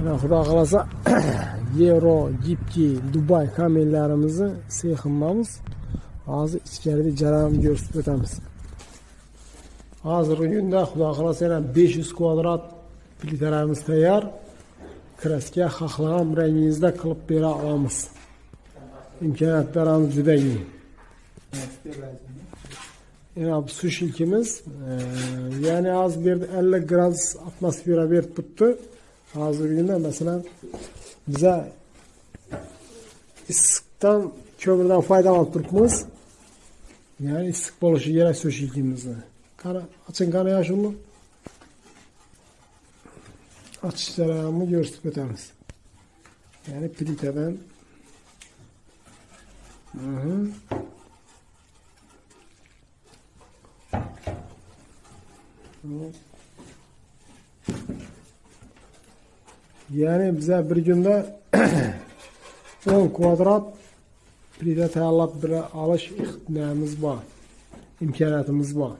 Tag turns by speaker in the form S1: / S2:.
S1: Mana xudo xolasa Yevro, Gipki, Dubay kamellarimizni sexinmamiz. Hozir ichkarida jarayonni ko'rsatib o'tamiz. Hozirgi kunda xudo xolasa yana 500 kvadrat plitalarimiz tayyor. Kraska xohlagan rangingizda qilib bera olamiz. Imkoniyatlarimiz juda keng. Yana bu sushilkimiz, ya'ni hozir bu yerda 50 gradus atmosfera berib turibdi. Hozirgi kunda masalan biza issiqdan ko'mirdan foydalanib turibmiz. Ya'ni issiq bo'lishi kerak sushilkimizni. Qara, oching qani yoshulli. Ochish jarayonini ko'rsatib o'tamiz. Ya'ni plitadan Ya'ni biza bir kunda 10 kvadrat plita tayyorlab bera olish imkoniyatimiz bor. Imkoniyatimiz bor.